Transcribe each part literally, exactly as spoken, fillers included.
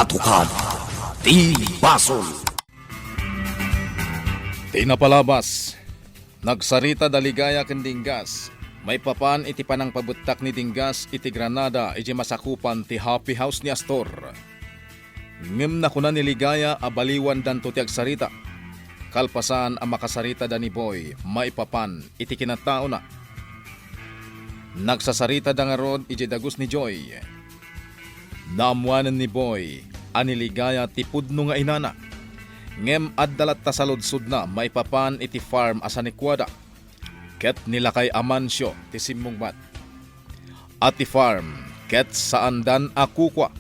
Tukad ti basol. Ti napalabas, nagsarita da Ligaya ken Dinggas maipapan iti panangpabettak ni Dinggas iti Granada idiay masakupan ti Happy House ni Astor. Ngem nakuna ni Ligaya a baliwandanto ti agsarita, kalpasan a makasaritada ni Boy maipapan iti kinataona. Nagsasaritada ngarud idiay dagus ni Joy. Naammoanen ni Boy a ni Ligaya ti pudno nga inana, ngem adda latta saludsodna maipapan iti farm a sanikuada, ket ni Lakay Amancio ti simmungbat. A ti farm ket saandan a kukua.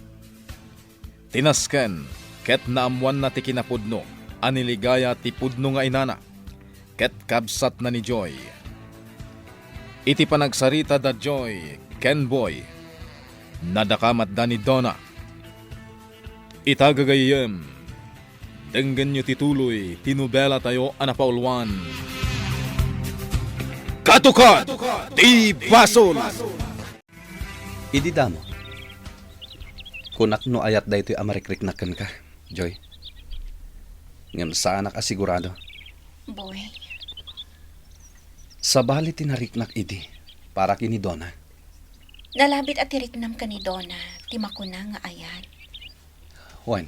Tinasken ket naammoanna ti kinapudno a ni Ligaya ti pudno nga inana ket kabsatna ni Joy. Iti panagsarita da Joy ken Boy, nadakamatda ni Donna. Ita gagayyem, denggenyo ti tuloy ti nobelatayo a napauluan. Katukad ti Basol! Idi damo, kunak no ayat daytoy a marikriknak kenka, Joy. Ngem saanak a sigurado. Boy. Sabali ti nariknak idi para ken ni Donna. Nalabit a ti riknam ken ni Donna ti makuna nga ayat. Wen,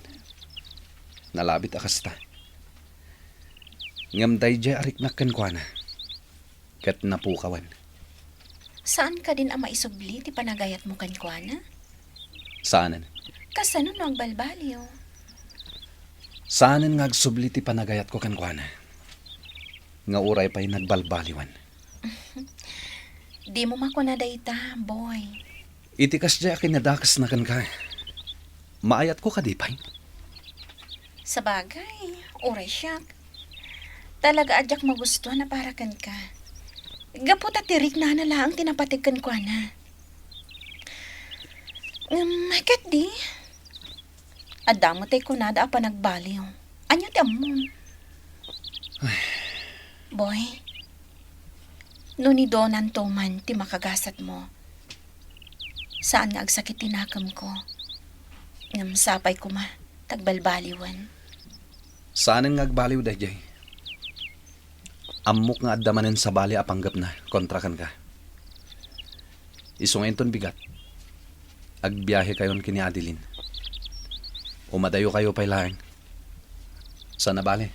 nalabit a kasta. Ngem daydiay a riknak kenkuana, ket napukawen. Saan kadin a maisubli ti panagayatmo kenkuana? Saanen. Kasano no agbalbaliw? Saanen nga agsubli ti panagayatko kenkuana nga uray pay nagbalbaliwen. Dimo makuna dayta, Boy. Iti kasdiay a kinadakesna kenka, maayatko kadi pay? Sabagay, uray siak. Talaga a diak magustuan a para kenka. Gapu ta ti riknana laeng ti napateg kenkuana. Ngem, ket di, adda met ti kunada a panagbaliw. Ania ti ammom? Ay. Boy, no ni Donanto man ti makagasatmo, saan nga agsakit ti nakemko. Ngem sapay koma, ta agbalbaliwen. Saanen nga agbaliw daydiay. Ammok nga adda manen sabali a panggepna kontra kenka. Isu nga inton bigat, agbiahekayon ken ni Adeline. Umadayokayo pay laeng. Sana bale,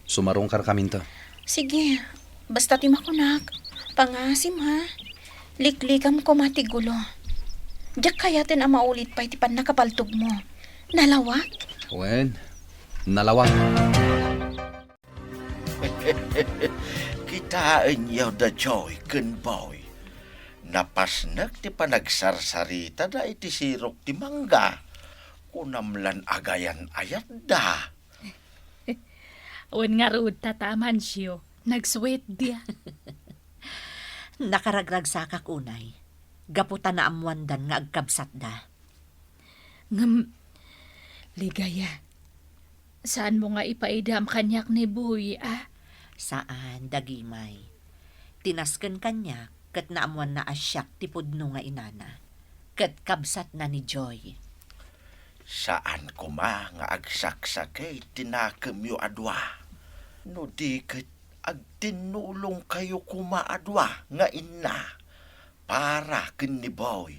sumarungkarkaminto. Sige, basta ti makunak, pangasim, ha? Liklikam koma ti gulo. Diak kayaten a maulit pay ti pannakapaltogmo. Nalawag? Wen, nalawag. Kitaenyo da Joy ken Boy. Napasnek ti panagsarsaritada iti sirok ti mangga. Kunam lan agayan-ayatda. Wen ngarud, Tata Amancio, nagsuet dia. Nakaragragsakak unay, gapu ta naammoandan nga agkabsatda. Ngem, Ligaya, saanmo nga ipaidam kaniak ni Boy, a? Saan, Dagimay. Tinasken kaniak ket naammoanna a siak ti pudno nga inana, ket kabsatna ni Joy. Saan koma nga agsaksakit ti nakemyo a dua. No di ket agtinnulongkayo koma a dua nga inna para ken ni Boy.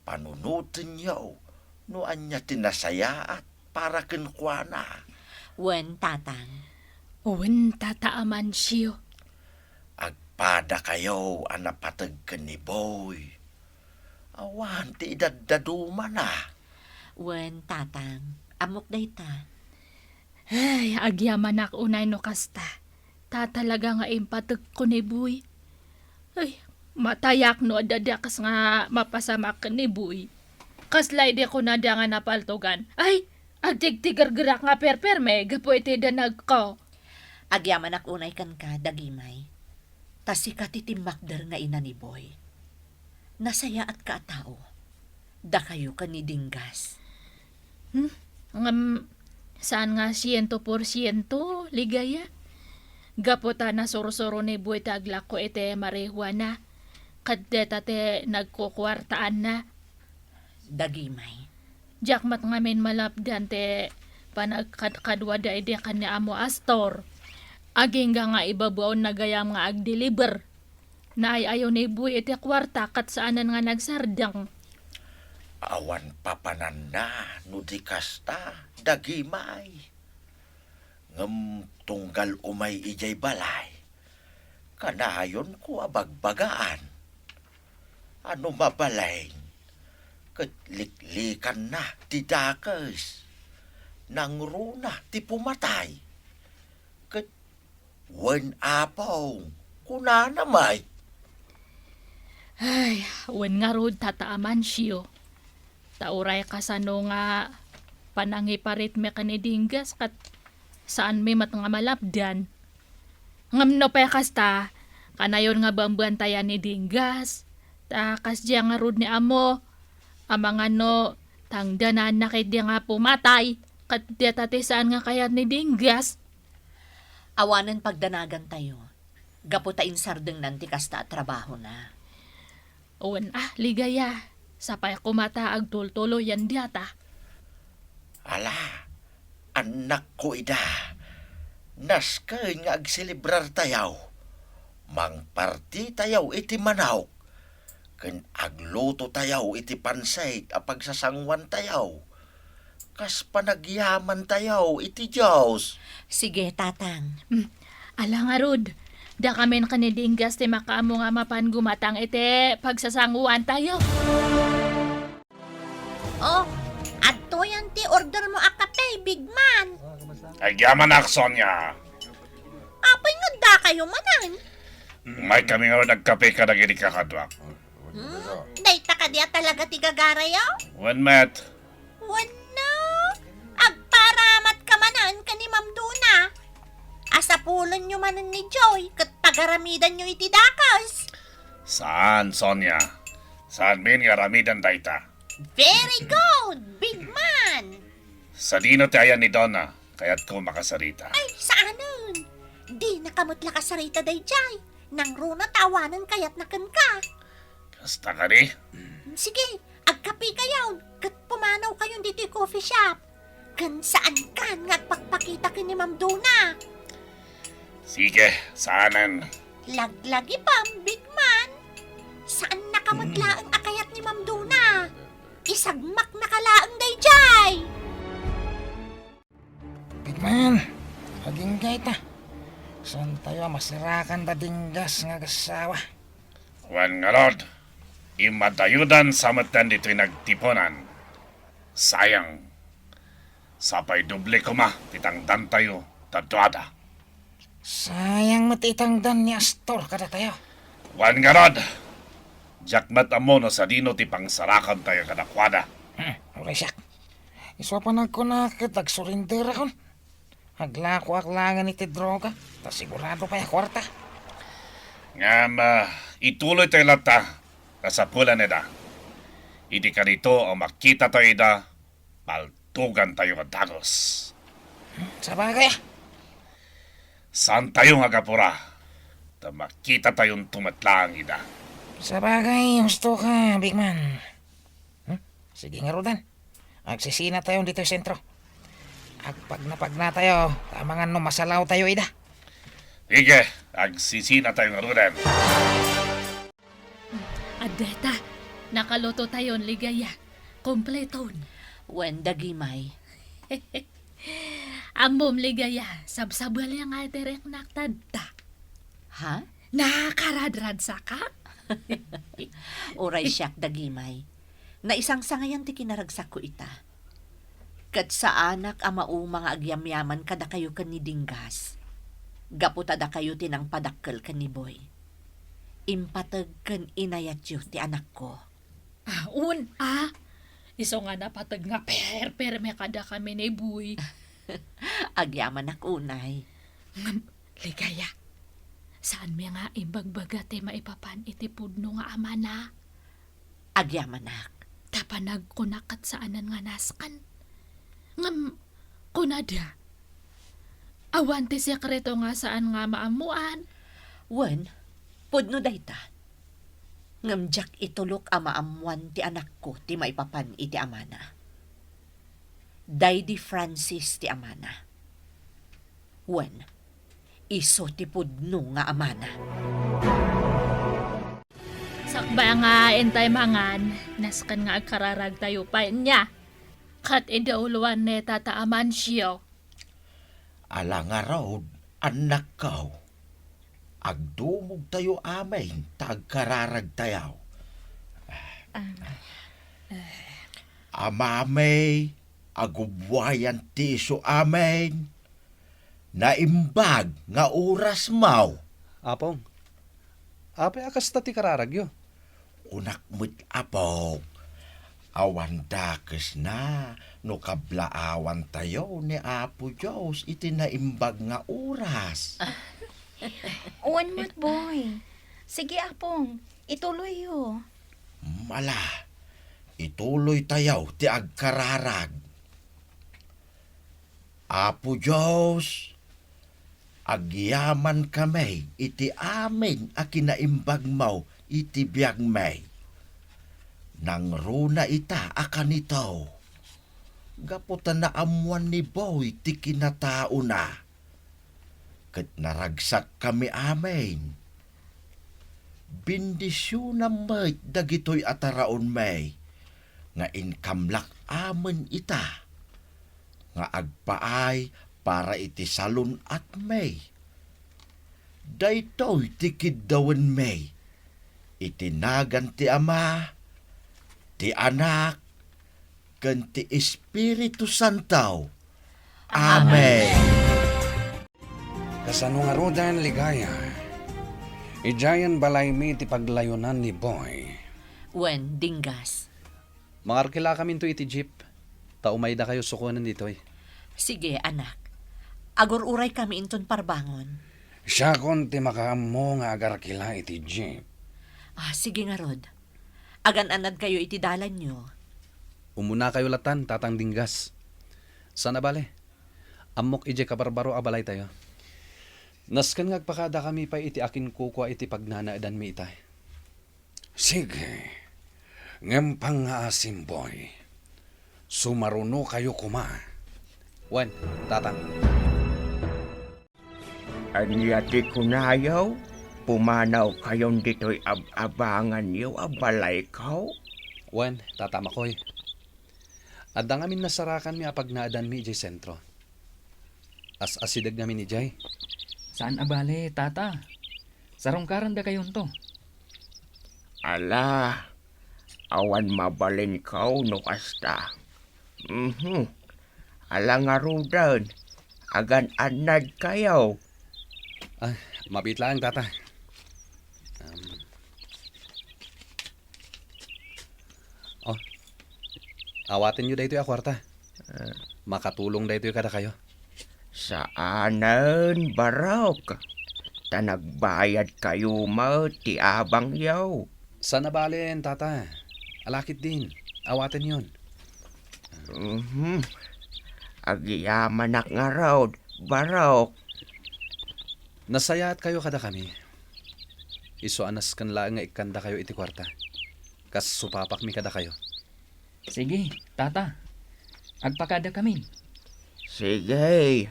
Panunotenyo no ania ti nasayaat para kenkuana. Wen, Tatang. Wen, Tata Amancio. Agpadakayo a napateg ken ni Boy. Awan ti idaddadumana. Wen, Tatang. Ammok dayta. Ay, agyamanak unay no kasta. Ta talaga nga impatekko ni Boy. Ay, matayak no adda dakes nga mapasamak ken ni Boy. Kasla idi kunada nga napaltogan. Ay, agtigtigergerak nga perperme gapu iti danagko. Agyamanak unay kenka, Dagimay. Ta sika ti timmakder nga ina ni Boy. Nasayaatka a tao. Dakayo ken ni Dinggas. Hmm? Ngem, saan nga siento porsiento, Ligaya? Gapu ta nasursuro ni Boy ti aglakko iti marijuana, ket deta ti nagkukuartaanna. Dagimay, Diak met ngamin malapdan ti panagkadkaduada idi ken ni Amo Astor. Agingga nga ibabaonna gayam nga agdeliver. Naay-ayo ni Boy iti kuarta ket saanen nga nagsardeng. Awan papananna no di kasta, dagimay. Ngem tunggal umay idiay balay, kanayonko a bagbagaan. Ano mabalin, ket liklikanna ti dakes. Nangruna ti pumatay. Ket, "Wen, Apong," kunana met. Ay, wen ngarud, Tata Amancio. Ta uray kasano nga panangiparitmi ken ni Dinggas ket saanmi met nga malapdan. Ngem no pay kasta, kanayon nga bambantayan ni Dinggas. Ta kasdiay ngarud ni Amo, amangan no tangdananna ketdi nga pumatay, ket dayta ti saan nga kayat ni Dinggas. Awanen pagdanagantayo, gapu ta insardengnan ti kasta a trabahona. Wen a, Ligaya, sapay koma ta agtultuloyan dayta. Ala, annakko ida. Nasken nga agselebrartayo. Mangpartitayo iti manok, ken aglutotayo iti pansit a pagsasanguantayo. Kas panagyamantayo iti Dios. Sige, Tatang. Hmm. Ala ngarud, dakamin ken ni Dinggas ti makaammo nga mapan gumatang iti pagsasanguantayo. Oh, adtoyan ti ordermo a kape, Big Man. Agyamanak, Sonia. Apay nga dakayo manen? Umaykami ngarud agkape kadagiti kakaduak. Hmm? Dayta kadi a talaga ti gagarayo? Wen met. Wenno, agparamatka manen ken ni Ma'am Dona. Asapulenyo manen ni Joy ket pagaramidanyo iti dakes. Saan, Sonia. Saanmin nga aramidan dayta. Very good, Big Man! Sadino ti ayan ni Donna? Kayatko makasarita. Ay, saanen! Dinaka met la kasarita daydiay. Nangruna ta awanen kayatna kenka. Kasta kadi? Sige, agkapekayon, ket pumanawkayon ditoy coffee shop. Ken saankan nga agpakpakita ken ni Ma'am Dona. Sige, saanen. Laglagipem, Big Man. Saannaka met laeng a kayat ni Ma'am Dona. Isagmaknaka laeng daydiay. Big Man, agingga ita. Saantayo a masarakan da Dinggas nga agassawa. Wen ngarud, immadayodan sa metten ditoy nagtiponan. Sayang. Sapay doble koma ti tangdantayo ta duada. Sayang met ti itangdan ni Astor kadatayo. Wen ngarud, diak met ammo no sadino ti pangsarakantayo kadakuada. Hmm, uray siak. Isu a panagkuna ket agsurinderakon. Aglakoak laengen iti droga, ta sigurado pay a kuarta. Ngem, ah, ituloytayo latta, kasapulan ida. Idi kadito a makitatayo ida, paltugantayo a dagus. Hmm, sabagay, ah. Saantayo nga agapura, ta makitatayon met laeng ida. Sabagay, husto ka, Big Man. Hmm? Sige ngaruden. Agsisinatayon ditoy sentro. Agpagnapagnatayo, amangan no masalawtayo ida. Sige, agsisinatayo ngaruden. Adda ta, nakalutotayon, Ligaya. Kompleton. Wen, dagimay. Ammom, Ligaya, sabsabali nga ti riknak tadta. Ha? Nakaradradsaka? Uray siak, dagimay. Naisangsangayan ti kinaragsakko ita. Ket saanak a mauma nga agyamyaman kadakayo ken ni Dinggas. Gapu ta dakayo ti nangpadakkel ken ni Boy. Impateg ken inayatyo ti anakko. Ah, un, ah. Isu nga napateg nga perperme kadakami ni Boy. Agyamanak unay. Ngem, Ligaya, saanmi nga imbagbaga ti maipapan iti pudno nga amana. Agyamanak. Ta panagkunak ket saanen nga nasken. Ngem, kunada, awan ti sekreto nga saan nga maammoan. Wen, pudno dayta. Ngem diak itulok a maammoan ti anakko ti maipapan iti amana. Daydi Francis ti amana. Wen, isu ti pudno nga amana. Sakbay nga intay mangan, nasken nga agkararagtayo pay nia. Ket idauloan ni Tata Amancio. Ala ngarud, annakko. Agdumogtayo amin ta agkararagtayo. Ah. Amami, agubbuayan ti isu amin. Naimbag nga orasmo. Apong, apay a kasta ti kararagyo? Kunak met, Apong, awan dakesna no kablaawantayo ni Apo Dios iti naimbag nga oras. Wen met, Boy. Sige, Apong, ituloyyo. Ala, ituloytayo ti agkararag. Apo Dios, agyamankami iti amin a kinaimbagmo iti biagmi. Nangruna ita a kanito, gapu ta naammoan ni Boy ti kinataona, ket naragsakkami amin. Bendisionam met dagitoy a taraonmi nga inkamlak amin ita nga agpaay para iti salun-atmi. Daytoy ti kiddawenmi iti nagan ti Ama, ti Anak, ken ti Espiritu Santo. Amen. Kasano ngaruden, Ligaya? Idiayen balaymi ti paglayonan ni Boy. Wen, Dinggas. Mangarkilakaminto iti jeep, ta umaydakayo sukonen ditoy. Sige, anak. Agur-uraykami inton parbangon. Siakon ti makaammo nga agarkila iti jeep. Ah, sige ngarud. Agan-annadkayo iti dalanyo. Umunakayo latan, Tatang Dinggas. Saan a bale, ammok idiay kabarbaro a balaytayo. Nasken nga agpakadakami pay iti akinkukua iti pagnanaedanmi itay. Sige. Ngem pangngaasim, Boy. Sumarunokayo koma. Wen, Tatang. Ania ti kunayo? Pumanawkayon ditoy ab-abanganyo a balayko? Wen, Tata Makoy. Adda ngamin nasarakanmi a pagnaedanmi idiay sentro. As-asideg ngamin idiay. Saan a bale, Tata. Sarungkarandakayonto. Ala, awan mabalinko no kasta. Mhm. Ala ngaruden, agan-annadkayo. Ah, mabiit laeng, Tata. Um, oh, awatenyo daytoy a kuarta. Ah. Makatulong daytoy kadakayo. Saanen, Barok. Ta nagbayadkayo met ti abangyo. Saan a balen, Tata. Ala ketdin. Awatenyon. Mhm. Agyamanak ngarud, Barok. Nasayaatkayo kadakami. Isu a nasken laeng nga ikkandakayo iti kuarta. Kas supapakmi kadakayo. Sige, Tata. Agpakadakamin. Sige,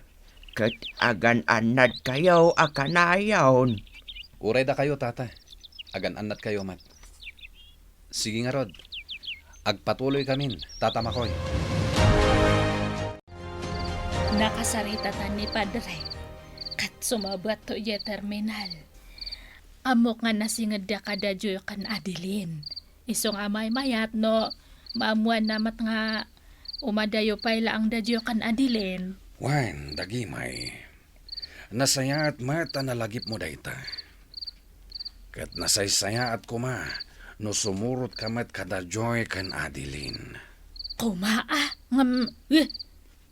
ket agan-annadkayo a kanayon. Uray dakayo, Tata. Agan-annadkayo met. Sige ngarud, agpatuloykamin, Tata Makoy. Nakasaritatan ni Padre, ket sumabbatto idiay terminal. Ammok nga nasingedda kadakayo ken Adeline. Isu nga maymayat no maammoanna met nga umadayo pay laeng dakayo ken Adeline. Wen, dagimay. Nasayaat met a nalagipmo dayta. Ket nasaysayaat koma no sumurotka met kadakayo ken Adeline. Koma a, ngem, eh,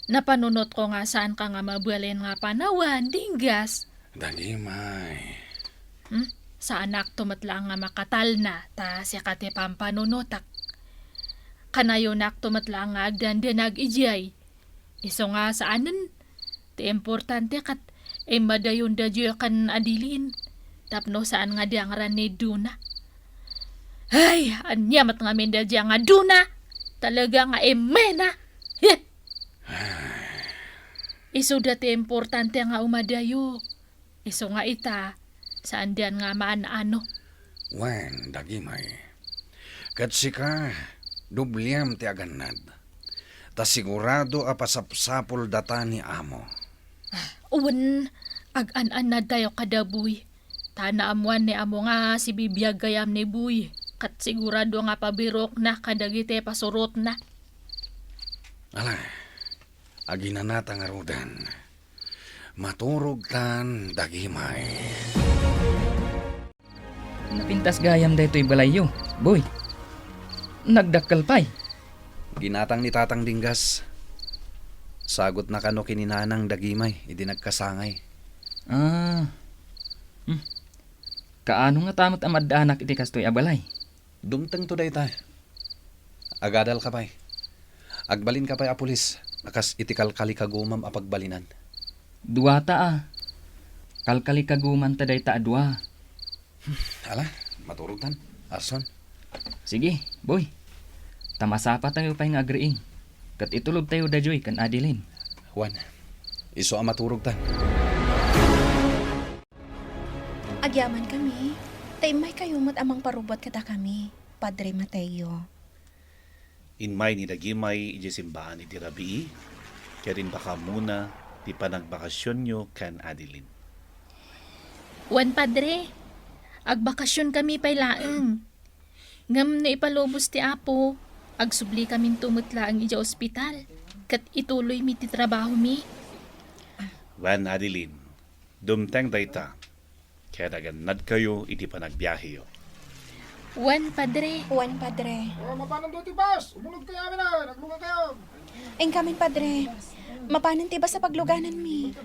napanunotko nga saanka nga mabalin nga panawen, Dinggas. Dagimay. Hmm? Saanakto met laeng nga makatalna, ta sika ti pampanunotak. Kanayonakto met laeng nga agdandanag idiay. Isu nga saanen, ti importante ket immadayon dakayo ken Adeline. Tapno saan nga dangran ni Duna. Ay, ania met ngamin daydiay nga Duna? Talaga nga immena. Heh! Isuda ti importante nga umadayo. Isu nga ita, saan dian nga maan-ano. Wen, Dagimay. Ket sika, dubliam ti agannad. Ta sigurado a pasapsapul data ni amo. Wen, agan-annad tayo kada Boy. Ta naammoan ni amo nga sibibiag gayam ni Boy. Ket sigurado nga pabirokna kadagiti pasurotna. Ala, aginanata ngaruden. Maturogtan, Dagimay. Napintas gayam daytoy balayyo, Boy. Nagdakkel pay. Ginatang ni Tatang Dinggas. Sagutna kano ken ni Nanang Dagimay idi nagkasangay. Ah. Hmm. Kaano ngata met a maddaanak iti kastoy a balay? Dumtengto dayta. Agadalka pay. Agbalinka pay a pulis a kas iti kalkalikagumam a pagbalinan. Duata a. Kalkalikagumanta dayta a dua. Ala, maturogtan. Arson. Sige, Boy. Ta masapatayo pay nga agriing. Ket itulodtayo da Joy ken Adeline. Wen, isu a maturogtan. Agyamankami, ta immaykayo met a mangparubbuat kadakami, Padre Mateo. Immay ni Dagimay idiay simbaan iti rabii, ket imbakammona ti panagbakasionyo ken Adeline. Wen, Padre, agbakasionkami pay laeng. Ngem no ipalubos ti Apo, agsubli kaminto met laeng idiay ospital, ket ituloymi ti trabahomi. Wen, Adeline, dumteng dayta, ket agannadkayo iti panagbiaheyo. Wen, Padre. Wen, Padre. O, mapanon ti bus! Umunogkayo amin, a! Naglugan kayo! Inkamin, Padre. Mapanon ti bus a paglugananmi.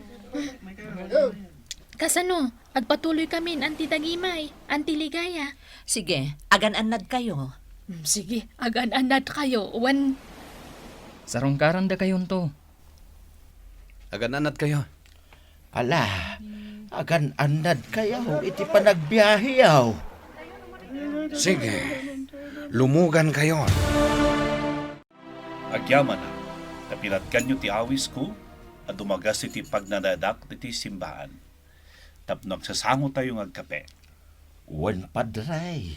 Kasano? Agpatuloykamin, Auntie Dagimay, Auntie Ligaya. Sige, agan-annadkayo. Mm, sige, agan-annadkayo. Wen. Sarungkarandakayonto. Agan-annadkayo. Ala, agan-annadkayo iti panagbiaheyo. Sige, lumugankayo. Agyamanak, ta pinatganyo ti awisko a dumagas iti pagnanadak iti simbaan, tapno agsasangotayo nga agkape. Wen, Padre,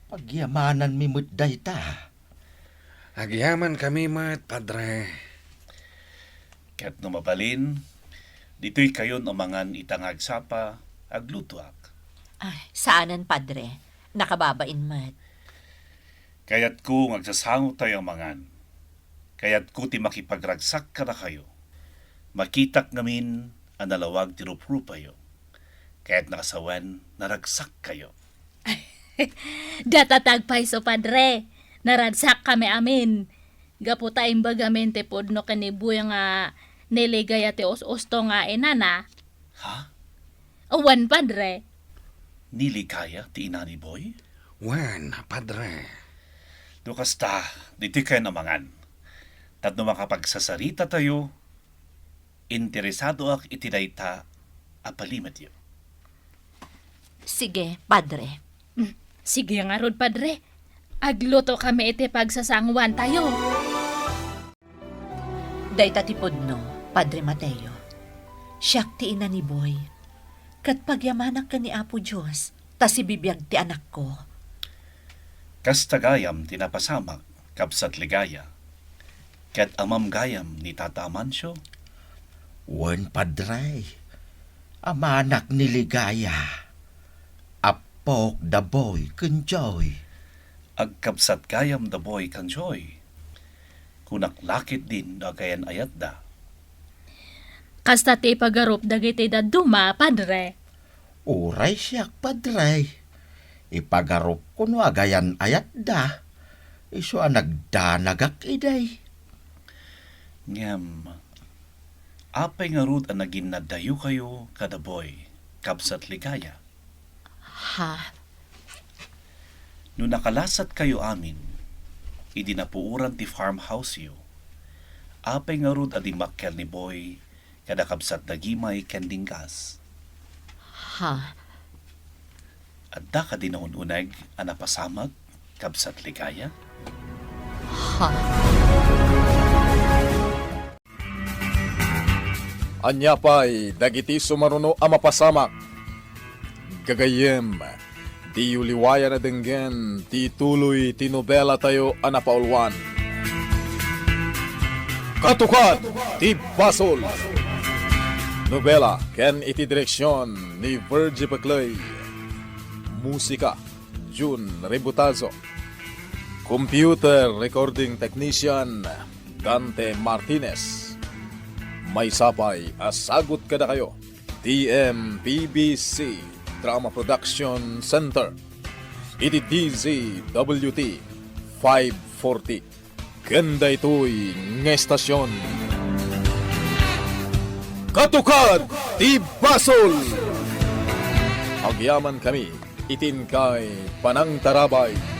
pagyamananmi met dayta. Agyamankami met, Padre. Ket no mabalin, ditoykayon a mangan ita nga agsapa, aglutoak. Ay, saanen, Padre. Nakababain met. Kayatko nga agsasangotayo a mangan. Kayatko ti makipagragsak kadakayo. Makitak ngamin a nalawag ti ruprupayo. Kayatnak a sawen, naragsakkayo. Data ti agpayso, Padre. Naragsakkami amin. Gapu ta imbagamin ti pudno ken ni Boy nga niligaya ti us-usto nga inana. Ha? Wen, Padre. Niligaya ti ina ni Boy? Wen, Padre. No kasta, ditoykayon a mangan. Tapno makapagsasarita tayo, interesadoak iti dayta a palimetyo. Sige, Padre. Mm, sige ngarud, Padre. Aglutokami iti pagsasangoantayo. Dayta ti pudno, Padre Mateo. Siak ti ina ni Boy. Ket pagyamanak ken ni Apo Dios, ta sibibiag ti anakko. Kasta gayam ti napasamak, kabsat Ligaya. Ket amam gayam ni Tata Amancio? Wen, Padre. Amanak ni Ligaya. Appok da Boy ken Joy. Agkabsat gayam da Boy ken Joy. Kunak la ketdin no agayan-ayatda. Kasta ti ipagarup dagiti dadduma, Padre. Uray siak, Padre. Ipagarupko no agayan-ayatda. Isu a nagdanagak idi. Ngem, apay ngarud a naginnaddayokayo kada Boy, kabsat Ligaya? Ha? No nakalasatkayo amin, idi napuoran ti farmhouse-yo, apay ngarud a dimmakkel ni Boy kada kabsat Dagimay ken Dinggas? Ha? Adda kadi naun-uneg a napasamak, kabsat Ligaya? Ha? Ania pay dagiti sumaruno a mapasamak? Gagayyem, diyo liwayan a denggen ti tuloy ti nobelatayo a napauluan. Katukad ti Basol! Nobela ken iti direksion ni Virgie Peclay. Musika, Jun Rebutazo. Computer recording technician, Dante Martinez. Maysa pay a sagut kadakayo ti M P B C Drama Production Center iti D Z W T five forty. Ken daytoy nga estasion, Katukad ti Basol! Agyaman kami iti inkay panangtarabay.